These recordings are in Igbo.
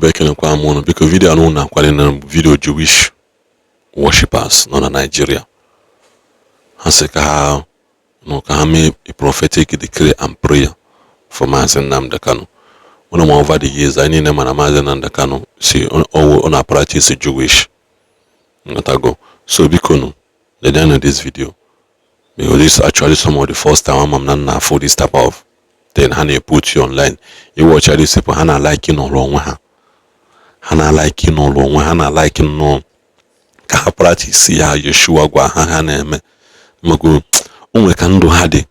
Igbo, ekenekwa m ụnụ. Biko, video anụ na-akwado na video Jewish worshippers nọ na Nigeria, ha sị ka ha nụ ka ha mee a prophetic decree and prayer for Maazị Nnamdi Kanu. Ụnụ ma, over the years, anyị niile mana Maazị Nnamdi Kanu si ọ na practice Jewish nghọtago. So biko nụ, ledenụ this video, because this is actually some of the first time ama m na nna afụ this type of thing ha na-eput you online. Iwọcha these people, ha na-alike n'ụlọ onwe ha, ha na-alike n'ụlọ onwe ha, na-alike nnọọ ka ha practice ya. Yeshua gwa ha, ha na-eme mago o nwere ka ndụ ha dị,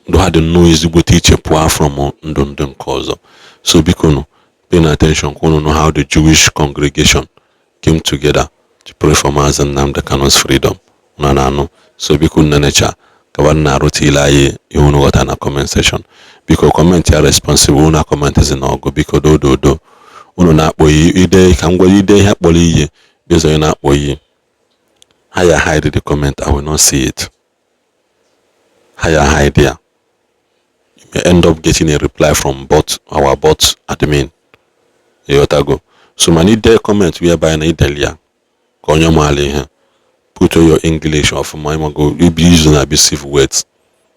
ndụ ha dị nnọọ ezigbote iche pụọ from ndụ ndị nke ọzọ. So biko nụ, pay attention ka unu know how the Jewish congregation came together to pray for Maazị Nnamdi Kanu's freedom. Unu na-anụ? So biko, nnenecha kaba nna arụtile anyị ihe unu ghọta na comment section. Biko, comment ya responsible. Unu commentzi na ọgụ, biko, dododo. Unu na-akpọ iyi ide ka m gwara ide ihe kpọrọ iyi bezo onye na-akpọ iyi ha ya hide the comment. I will not see it. Ha ya hide ya, you may end up getting a reply from bot, our bot admin, ịghọtago? So mana ide comment whereby na ideli ya ka onye maara ihe, put your English ọfụma, ịmago ibi use na abusive words,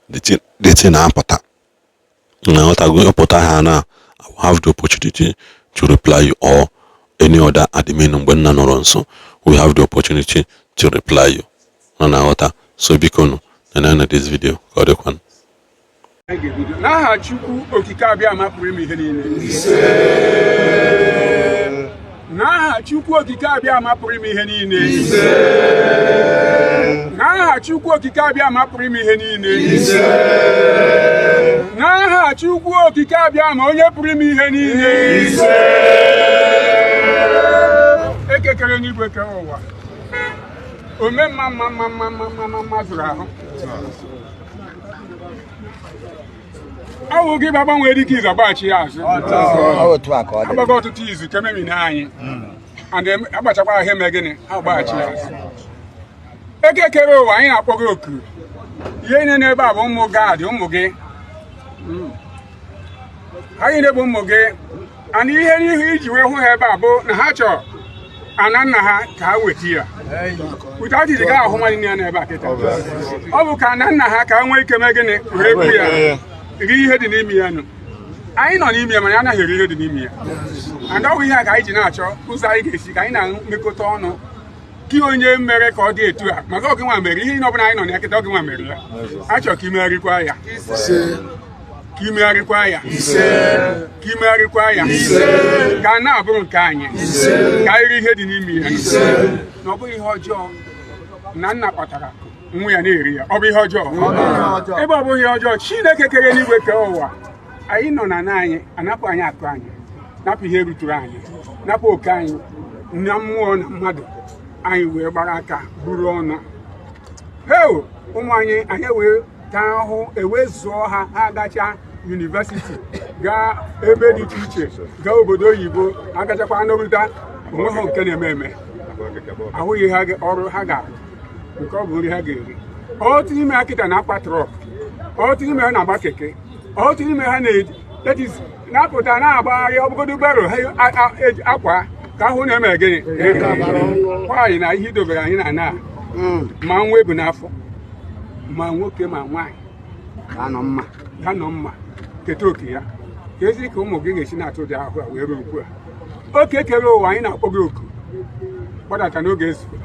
the thing na-apụta na nghọtago, ịpụta ha na I will have the opportunity to reply you, or any other admin mgbe nna nọrọ nso, we have the opportunity to reply you nọ na nghọta. So biko nụ, na this video ka ọ dịkwanụ. Anyị ga-ebido n'aha Chukwu Okike Abịa Ma pụrụ ime ihe niile. N'aha Chukwu Okike Abịa Ma pụrụ ime ihe niile. N'aha Chukwu Okike Abịa Ma pụrụ ime ihe niile. N'aha Chukwu Okike Abịa Ma, onye pụrụ ime ihe niile, ekekere n'igwe kere ụwa, ome mma mma mma mma mma mma mma mma zụrụ ahụ. Ọ wụ gị bụ agbanwe dịka izu agbaghachi ya azụ. Otu a ka ọ dị. Agbago ọtụtụ izu ka ememina anyị and agbachakwa ahụ eme gịnị, ha gbaghachi ya azụ. Ekekere ụwa, anyị na-akpọ gị oku. Ihe niile n'ebe a bụ ụmụ gad, ụmụ gị. Ha niile bụ ụmụ gị, and ihe n'ihu iji wee hụ ha ebe a bụ na ha chọrọ ana nna ha ka ha weta ya. Without it, gaghị ahụ nwanne ya n'ebe a kịta. Ọ bụ ka ana nna ha ka ha nwee ike mee gịnị, were kwu ya, rie ihe dị n'ime ya. Nụ, anyị nọ n'ime ya, mana anaghị eri ihe dị n'ime ya. And ọ bụ ihe a ka anyị ji na-achọ ụzọ anyị ga-esi ka anyị na-emekọta ọnụ gị, onye mere ka ọ dị etu a, maka oge nwa mere ihe niile ọbụla anyị nọ na ya kịta. Oge nwa mere ya, achọ ka imegharịkwa ya, ka imegharịkwa ya, ka imegharịkwa ya, ka a na-abụrụ nke anyị, ka anyị rie ihe dị n'ime ya. Na ọ bụghị ihe ọjọọ na nna kpatara akụ, nwa ya na-eri ya. Ọ bụ ihe ọjọọ? Ebe ọ bụghị ihe ọjọọ, Chineke kere n'igwe kee ụwa, anyị nọ na na anyị anapụ anyị akụ anyị, napụ ihe ruturu anyị, napụ oke anyị na mmụọ na mmadụ. Anyị wee gbara aka buru ọnụ heo ụmụ anyị, anyị wee taa ahụhụ, ewee zụọ ha, ha agacha university, gaa ebe dị iche iche, gaa obodo oyibo, agachakwa n'oruta onwe ha nke na-eme eme, ahụghị ha ọrụ ha ga-arụ, nke ọ bụ nri ha ga-eri. Otu n'ime ha kịta na-akpa truck, otu n'ime ha na-agba keke, otu n'ime ha na-eji that is na-apụta na-agbagharị ọbụgodo barrow ha eji akwa ka ahụ na-eme gịnị. Nwaanyị na ihe idobere anyị na ana ma nwa ebu n'afọ, ma nwoke ma nwaanyị ga-anọ mma, ga-anọ mma, keta oke ya, ka ezi ka ụmụ gị ga-esi na-atụ ụdị ahụ a wee ruo ugbu a. Oke kere ụwa, anyị na-akpọ gị oku, gbadata n'oge ezuo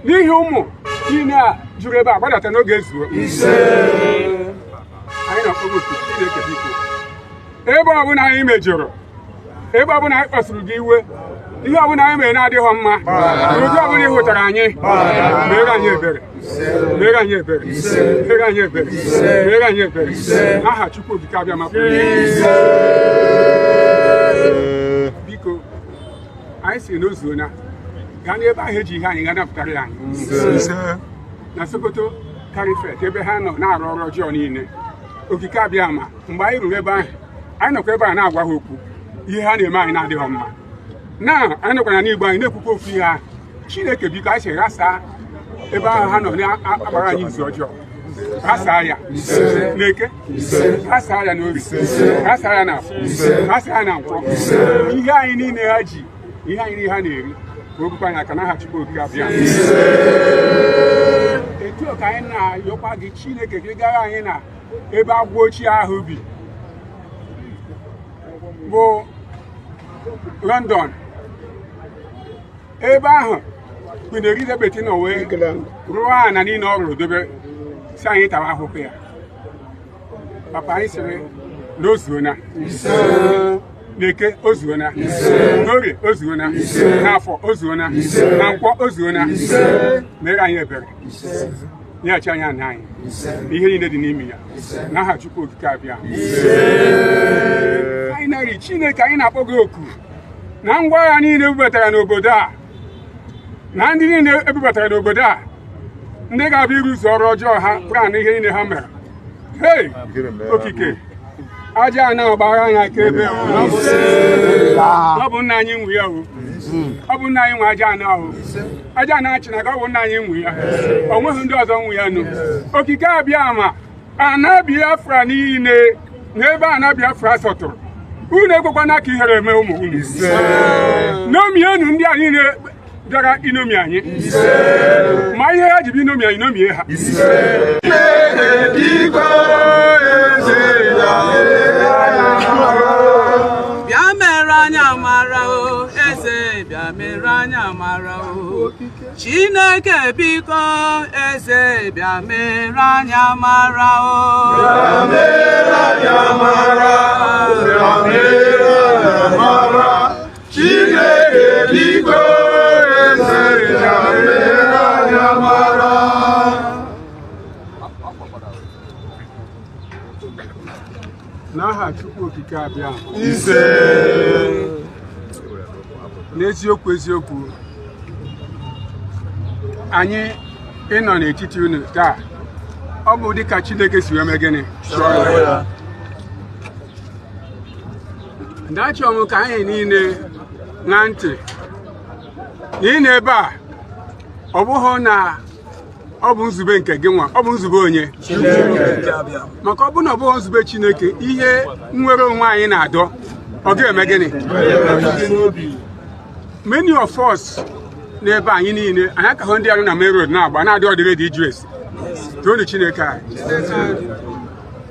n'ihi ụmụ niile a juru ebe a. Gbadata n'oge ezuo. Anyị na-akpọ gị oku, Chineke, biko, ebe ọbụla anyị mejọrọ, ebe ọbụla anyị kpasuru gị iwe, ihe ọbụla anyị mere na-adịghị mma, n'ụdị ọbụla ị hụtara anyị, mere anyị ebere, mere anyị ebere, mere anyị ebere, mere anyị ebere, n'aha Chukwu Okike Abịa Ma. Biko, anyị si n'ozuona gaa n'ebe ahụ eji ihe anyị ga napụtara ya anyị na Sokoto Caliphate, ebe ha nọ na-arụ ọrụ ọjọọ niile. Okike Abịa Ma, mgbe anyị ruru ebe ahụ, anyị nọkwa ebe a na-agwa ha okwu, ihe ha na-eme anyị na-adịghị mma, na anyị nọkwa na n'igbo anyị na-ekwukwa ofu ihe ahụ. Chineke, biko, anyị si ghasaa ebe ahụ ha nọ na-akpara anyị izu ọjọọ. Ghasaa ya n'Eke, ghasaa ya n'Orie, ghasaa ya n'Afọ, ghasaa ya na Nkwọ. Ihe anyị niile ha ji, ihe anyị niile ha na-eri, ka o bukwa anyị aka n'aha Chukwu Okike Abịama. Etu a ka anyị na-ayọkwa gị, Chineke, ka ị gara anyị na ebe agwọ ochie ahụ bi, bụ London, ebe ahụ Queen Elizabeth nọ wee rụọ ana niile ọ rụrụ dobe si anyị tawa ahụhụ ya. Papa, anyị sịrị na o zuona. N'Eke o zuona, n'Orie o zuona, n'Afọ o zuona, na Nkwọ o zuona. Mere anyị ebere, nyeghachi anyị ana anyị, ihe niile dị n'ime ya, n'aha Chukwu Okike Abịama. Finally, Chineke, anyị na-akpọ gị oku na ngwa agha niile ebubatara n'obodo a, na ndị niile ebubatara n'obodo a, ndị ga-abịa ịrụzu ọrụ ọjọọ ha, plan ihe niile ha mere. Hei, Okike, aja a na-agbara anyị aka ebe. Ọ bụ nna anyị nwe ya o. Ọ bụ nna anyị nwe aja ana o. Aja ana achị na ọ bụ nna anyị nwe ya, o nweghị ndị ọzọ nwe ya nụ. Okike Abịama, ana Biafra niile n'ebe ana Biafra sọtụrụ, unu ekwekwana ka ihere eme ụmụ unu. Nomienu ndị a niile bịara inomi anyị, ma ihe ha ji bụ inomi anyị, nomie ha. Biko, eze ya. Bịa mere anyị amara o, eze, bịa mere anyị amara o. Chineke, biko, eze, bịa mere anyị amara o. Bịa mere anyị amara, bịa mere anyị amara. Chineke, biko, eze, bịa mere anyị amara. N'aha Chukwu Okike Abịama. Ise. N'eziokwu, eziokwu, anyị ịnọ n'etiti unu taa, ọ bụ dịka Chineke si wee mee gịnị? Chọọ ya. Ndị achọrọ m ka anyị niile ṅaa ntị na ị nọ ebe a, ọ bụghị na ọ bụ nzube nke gị nwa, ọ bụ nzube onye, maka ọ bụ na ọ bụghị nzube Chineke, ihe nnwere onwe anyị na-adọ, ọ ga-eme gịnị? Many of us n'ebe anyị niile, anyị akahụ ndị arụ na main road na-agba na-adị ọdịrị dị iju esi toonu Chineke anyị.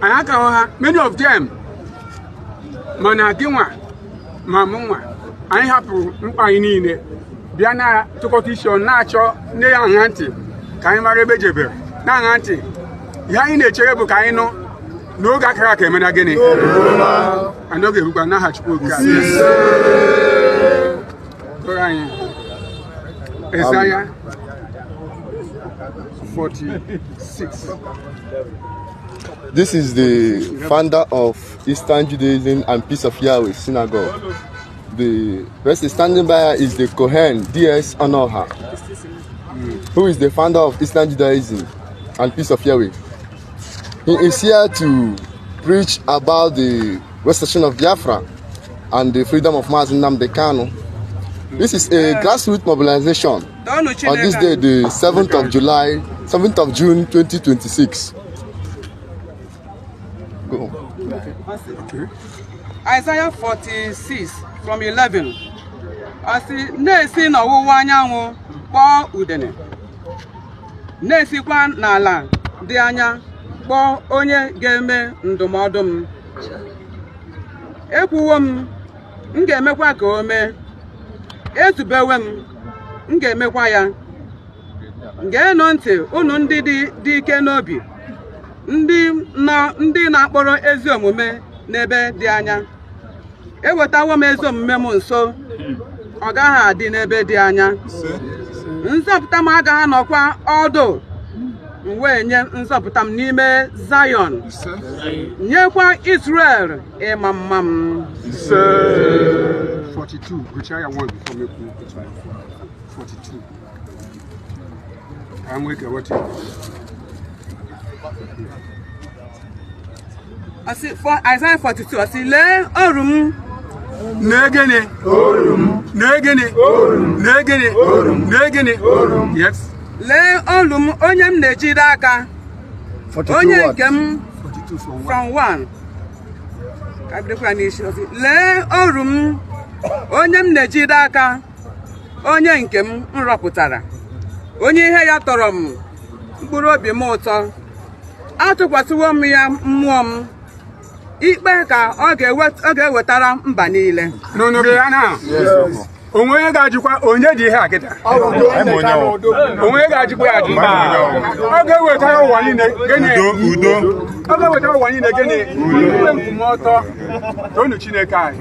Anyị akahụ ha, many of them. Mana gị nwa ma mụ nwa, anyị hapụrụ mkpa anyị niile bịa na-tụkọta isi ọnụ, na-achọ nne ya aṅa ntị ka anyị mara ebe jebere na-aṅa ntị. Ihe anyị na-echere bụ ka anyị nụ n'oge akara aka emena gịnị, and oge erukwa. N'aha Chukwu Okike Abịama. Gụrụ anyị Isaiah 46. This is the founder of Eastern Judaism and Peace of Yahweh Synagogue. The person standing by is the Kohen D.S. Onoha, who is the founder of Eastern Judaism and Peace of Yahweh. He is here to preach about the restoration of Biafra and the freedom of Mazi Nnamdi Kanu. This is a grassroots mobilization Toonu on this day, Chineke. the 7th of July, 7th of June 2026. Go. Okay. Isaiah 46 from 11. Ọ sị, na-esi n'ọwụwa anyanwụ kpọọ udene, na-esikwa n'ala dị anya kpọọ onye ga-eme ndụmọdụ m. Ekwuwo m, m ga-emekwa ka o mee. Ezubewe m, m ga-emekwa ya. Geenụ ntị, unu ndị dị ike n'obi, ndị nọ ndị na-akpọrọ ezi omume n'ebe dị anya. Ewetawo m ezi omume m nso, ọ gaghị adị n'ebe dị anya. Nzọpụta m agaghị anọkwa ọdụ. M wee nye nzọpụta m n'ime Zayọn, nyekwa Israel ịma mma m. 42, gụchaa ya one before me kwuo 42 ka nwee ka ghọta ya. Ọ sị, Isaiah 42, ọ sị, lee oru m. Na-egene, na-egene, na-egene, na-egene, yes. Lee olu m, onye m na-ejide aka, Onye nke m from 1 ka bidokwa ya n'isi. Ọ sị, lee oru m, onye m na-ejide aka, onye nke m rọpụtara, onye ihe ya tọrọ m mkpụrụ obi m ụtọ. Atụkwasịwo m ya mmụọ m. Ikpe ka ọ ga-ewetara mba niile. N'ụnụrụ ya na onwe onye ga-ajụkwa onye dị ihe a kịta, onwe onye ga-ajụkwa ya ajụ. Ọ ga-ewetara ụwa niile gịnị? Udo. Ọ ga-ewetara ụwa niile gịnị? Ikpe nkwụmọtọ. Toonu Chineke anyị.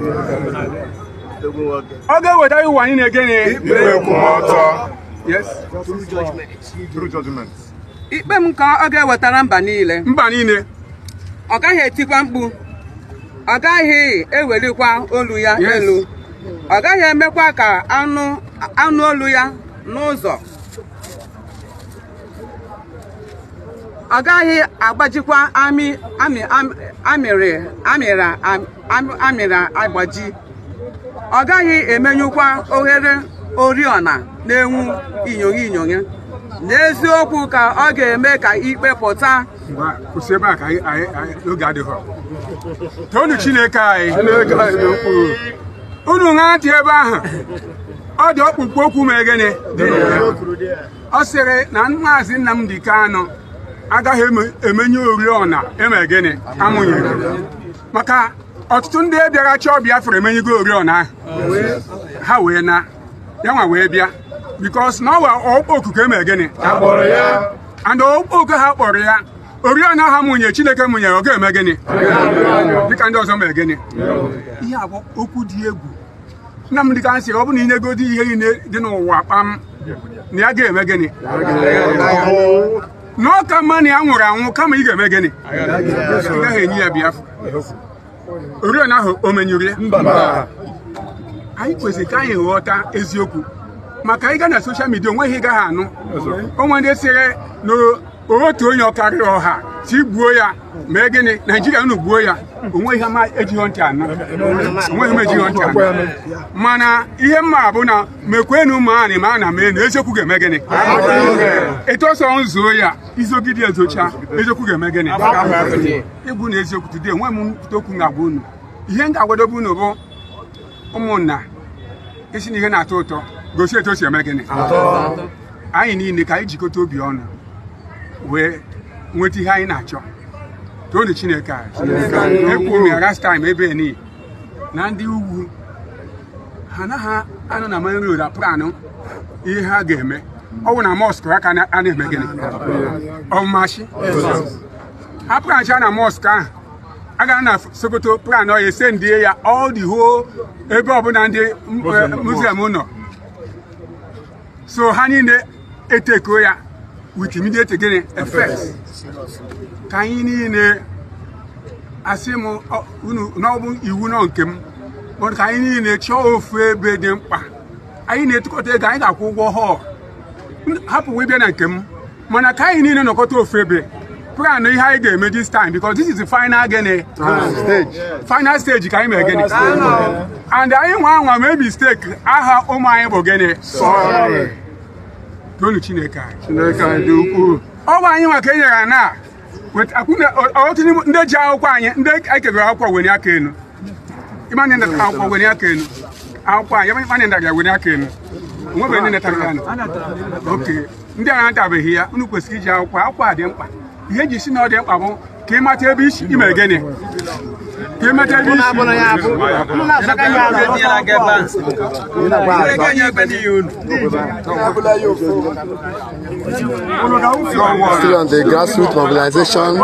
Ọ ga-ewetara ụwa niile gịnị? Ikpe nkwụmọtọ. Yes. True judgment. Ikpe m ka ọ ga-ewetara mba niile. Mba niile. Ọ gaghị etikwa mkpu, ọ gaghị ewelikwa olu ya elu, ọ gaghị emekwa ka anụ olu ya n'ụzọ, ọ gaghị agbajikwa amị amị amịrị amịra amịra agbaji, ọ gaghị emenyụkwa oghere oriọna na-enwu inyoghi inyoghi. N'eziokwu ka ọ ga-eme ka ikpe pụta. Ngwa, kwụsị ebe a ka anyị n'oge adịghị. Toonu Chineke anyị. Unu ṅaa ntị ebe ahụ. Ọ dị ọkpụkpụ okwu ma gịnị? Ọ sịrị na Maazị Nnamdi Kanu agaghị emenye oriọna eme gịnị amụnyere, maka ọtụtụ ndị bịara chọọ Biafra emenyego oriọna ahụ ha wee na ya nwa wee bịa, because na ọ wa okuku eme gịnị and oke ha kpọrọ ya oriọna ha mụnye Chineke mụnyere, ọ ga-eme gịnị dịka ndị ọzọ mere gịnị. Ihe a bụ okwu dị egwu. Nnamdi Kanu sịrị ọ bụ na inyegodi ihe niile dị n'ụwa kpam na ya ga-eme gịnị, na ọ ka mma na ya nwụrụ anwụ kama ị ga-eme gịnị, ị gaghị enye ya Biafra. Oriọna ahụ o menyụrụ ya. Anyị kwesịrị ka anyị ghọta eziokwu, maka ịga na social media onweghị ị gaghị anụ onwe ndị sịrị na otu onye ọkarịrị ọha si gbuo ya mee gịnị, Naijiria unu gbuo ya. Onweghị ama ejighị ntị anụ, onweghị m ejighị ntị anụ. Mana ihe mma bụ na mekwenu ma anyị ma na mee na eziokwu ga-eme gịnị, etu ọsọ nzuo ya izogide ezocha eziokwu ga-eme gịnị. Ịbụ na eziokwu today enwe m okwu ga-agwa unu. Ihe m ga-agwadobe unu bụ ụmụnna, isi na ihe na-atọ ụtọ gosi etu o si eme gịnị. Anyị niile ka anyị jikọta obi ọnụ wee nweta ihe anyị na-achọ. Toonu Chineke anyị. Ekwuru m ya last time ebe ni na ndị ugwu ha anaghị anọ na main road aplanụ ihe ha ga-eme. Ọ bụ na mosque aka a na-eme gịnị ọmụmachi ha plancha na mosque ahụ agara na Sokoto plan ọ ese ndie ya all the whole ebe ọbụla ndị Muslim nọ, so ha niile eteko ya with immediate gịnị effect. Ka anyị niile asị m unu n'ọbụ iwu nọ nke m, ka anyị niile chọọ ofu ebe dị mkpa anyị na-etụkọta ego anyị ga-akwụ ụgwọ hall, hapụ wee bịa na nke m, mana ka anyị niile nọkọta ofu ebe plan ihe anyị ga-eme this time, because this is the final gịnị final stage ka anyị mere gịnị. And anyị nwa anwa mee mistake, aha ụmụ anyị bụ gịnị? Toonu Chineke anyị dị ukwuu. Ọ bụ anyị nwa ka e nyere na ọtụtụ ndị ji akwụkwọ anyị, ndị ekegoro akwụkwọ were aka elu, ịmanye natara akwụkwọ were aka elu, akwụkwọ anyị ịmanye natara ya were aka elu, onwebeghị ndị natara ya. Oke ndị a natabeghị ya, unu kwesịrị iji akwụkwọ. Akwụkwọ a dị mkpa. Ihe eji si na ọ dị mkpa bụ ka ị mata ebe isi ime gịnị, ka ị mata ebe isi. Still on the grassroots mobilization.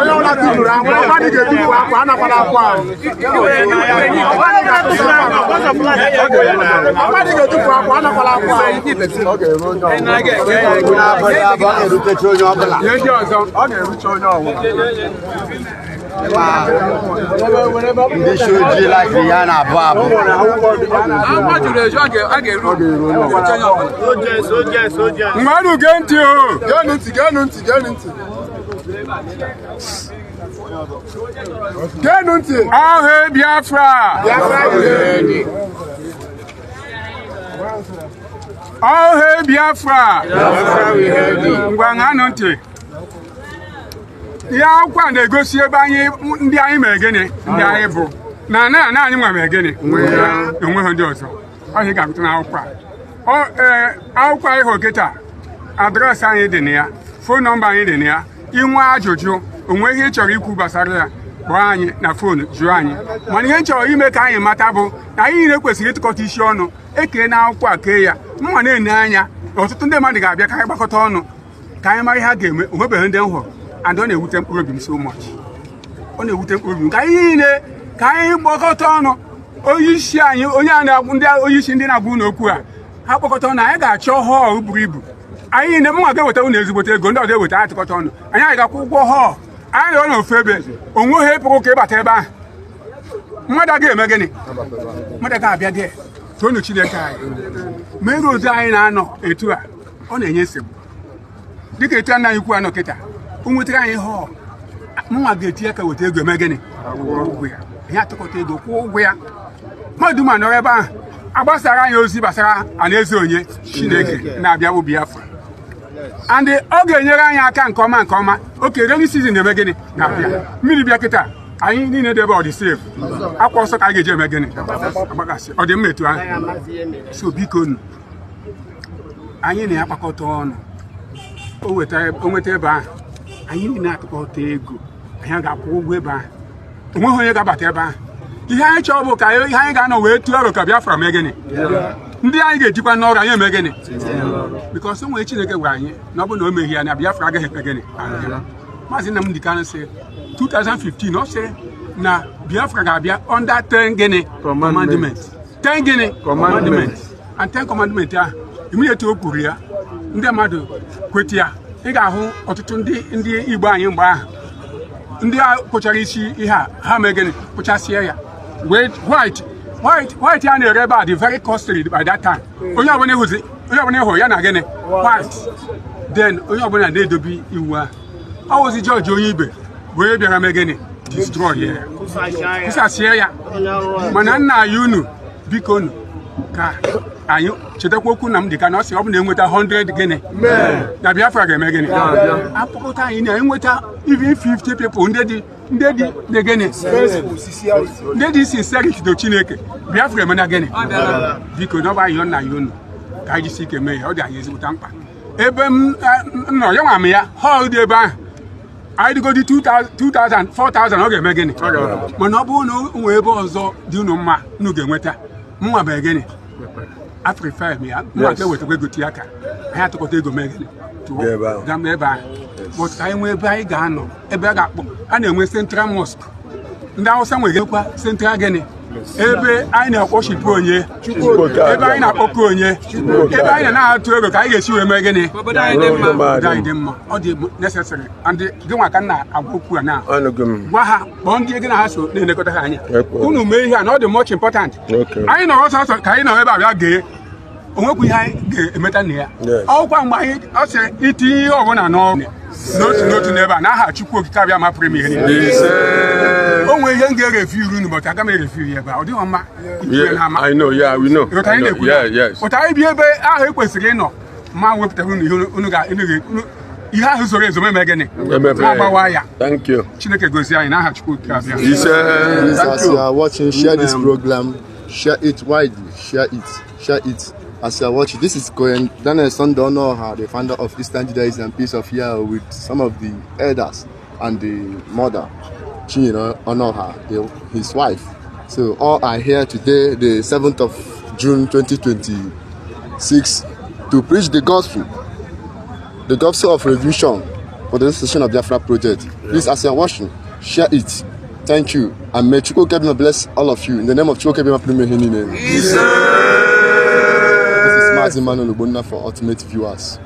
Ndị isi ojii like ya na-abụ abụ. Mmadụ gee ntị o. Geenụ ntị, geenụ ntị, geenụ ntị. Geenụ ntị. Ọha Biafra. Ọha Biafra. Ngwa ṅanụ ntị. Ihe akwụkwọ a na-egosi ebe anyị, ndị anyị mere gịnị, ndị anyị bụ na anyị nwa mere gịnị, onweghị ndị ọzọ. Ọ ihe ị ga-agụta n'akwụkwọ a. Ọ ee, akwụkwọ anyị hụrụ kịta, address anyị dị na ya, phone number anyị dị na ya. Inwe ajụjụ, onwe ihe ị chọrọ ikwu gbasara ya, kpọọ anyị na phone, jụọ anyị. Mana ihe m chọrọ ime ka anyị mata bụ na anyị niile kwesịrị ịtụkọta isi ọnụ ekee na akwụkwọ a, kee ya mma na-ene anya na ọtụtụ ndị mmadụ ga-abịa ka anyị gbakọta ọnụ ka anyị mara ihe a ga-eme. Onwebeghị ndị m hụrụ, and ọ na-ewute mkpụrụ obi m so much. Ọ na-ewute mkpụrụ obi m ka anyị niile, ka anyị gbakọta ọnụ. Onye isi anyị, onye a na-agwụ ndị onye isi ndị na-agwa unu okwu a, ha kpọkọta ọnụ, anyị ga-achọ hall buru ibu. Anyị niile, mụnwa ga-eweta unu ezigbote ego, ndị ọzọ eweta, anyị tụkọta ọnụ, anyị ga-akwụ ụgwọ hall. Anyị nọ n'ofu ebe, onweghị pụrụ ka ịbata ebe ahụ. Mmadụ agaghị eme gịnị? Mmadụ ga-abịa dị toonu Chineke anyị mere otu anyị na-anọ etu a. Ọ na-enye nsogbu dịka etu anaghị ikwu anọ kịta. O nwetara anyị hall, mụnwa ga-etinye aka weta ego, eme gịnị, kwụọ ụgwọ ya. Ihe atụkọta ego kwụọ ụgwọ ya, mmadụ ma nọrọ ebe ahụ agbasara anyị ozi gbasara alaeze onye Chineke na-abịa bụ Biafra, and ọ ga-enyere anyị aka nke ọma nke ọma. Oke rainy season na-eme gịnị na-abịa, mmiri bịa kịta, anyị niile dị ebe ọ dị safe, akwa ọsọ ka anyị ga-eji eme gịnị, agbakasị. Ọ dị mma etu ahụ. So biko nu, anyị na-akpakọta ọnụ, o nweta ebe ahụ, anyị niile atụkọta ego, anyị ga-akwụ ụgwọ ebe ahụ. Onweghị onye ga-abata ebe ahụ. Ihe anyị chọrọ bụ ka ihe anyị ga-anọ wee tụọ aro ka Biafra mee gịnị, ndị anyị ga-ejikwa n'ọrụ anyị eme gịnị, because o nwere Chineke gwara anyị na ọ bụrụ na o meghị ya, na Biafra agaghị eme gịnị, abịa. Maazị Nnamdi Kanu sị 2015, ọ sị na Biafra ga-abịa under 10 gịnị? Commandment. 10 gịnị? Commandment. And 10 commandment ahụ, immediately o kwuru ya, ndị mmadụ kweta ya. Ị ga-ahụ ọtụtụ ndị Igbo anyị mgbe ahụ, ndị a kpụchara isi ihe a, ha mee gịnị, kpụchasịa ya wee white white white a na-ere ebe a dị very costly by that time. Onye ọbụla ịhụzi, onye ọbụla ịhụrụ ya na gịnị, white. Then onye ọbụla na-edobe iwu ahụ. Ọ wụzi George Onyibe wee bịara mee gịnị, destroy ya, kụsasịa ya. Mana nna anyị unu, biko unu, ka anyị chetakwa okwu Nnamdi Kanu. Ọ sị ọ bụ na enweta 100 gịnị, na Biafra ga-eme gịnị, akpọkọta anyị na-enweta even 50 people, ndị dị gịnị, ndị dị sincerity to Chineke, Biafra emena gịnị. Biko, na ọ bụ ayọ nna ya unu ka anyị jisi ike mee ya. Ọ dị anyị ezigbote mkpa. Ebe m nọ ya nwa m ya, hall dị ebe ahụ, anyị dịgodi 2000, 4000, ọ ga-eme gịnị? Mana ọ bụrụ na o nwee ebe ọzọ dị unu mma unu ga-enweta, mụnwa bụ gịnị, a prefer m ya. Mụnwa ga-ewetakwa ego tinye aka, anyị atụkọta ego mee gịnị, tụọ gaa mee ebe ahụ. But ka anyị nwee ebe anyị ga-anọ, ebe a ga-akpọ a na-enwe central mosque ndị Hausa nwere, central gịnị, ebe anyị na-akpọchipụ onye, ebe anyị na-akpọkọ onye, ebe anyị na-atụ ego ka anyị ga-esi wee mee gịnị, obodo anyị dị mma. Obodo anyị dị mma. Ọ dị necessary, and gị nwa ka m na-agwa okwu a na Anụgo m. gwa ha, kpọọ ndị gị na ha so na-elekọta ha anya. Ekwe. Unu mee ihe a na ọ dị much important. Anyị nọrọ ọsọ ọsọ ka anyị nọrọ ebe a bịa gee, onwekwa ihe anyị ga-emeta na ya. Ọkwa mgbe anyị ọ sịrị itinye ihe ọbụla n'ọrụ n'otu n'otu n'ebe a, n'aha Chukwu Okike abịa mapụrụ m ihe niile. O nwere ihe m ga-erefu uru unu, but aga m erefu ya ebe a, ọ dịghị mma ikwu ya n'ama. I know, yeah, we know. Ịghọta I anyị know. na-ekwu? Yeah, yes. Pụta, anyị bi ebe ahụ e kwesịrị ịnọ ma wepụtara unu ihe unu ga ihe ahụ zoro ezo eme gịnị? Emepe. Ma gbawa ya. Thank you. Chineke gozie anyị n'aha Chukwu Okike abịa. Ise. Please, Thank as you. you are watching, share this program, share it widely, share it, share it. As you are watching, this is Kohen Daniel Sunday Onoha, the founder of Eastern Judaism and Peace of Yahweh, with some of the elders and the mother, Chinyere Onoha, his wife. So all are here today, the 7th of June 2026, to preach the gospel of revolution for the restoration of Biafra project. Please, as you are watching, share it. Thank you. And may Chukwu Kebima bless all of you. In the name of Chukwu Kebima This is Martin Manuel Ogbonna for Ultimate Viewers.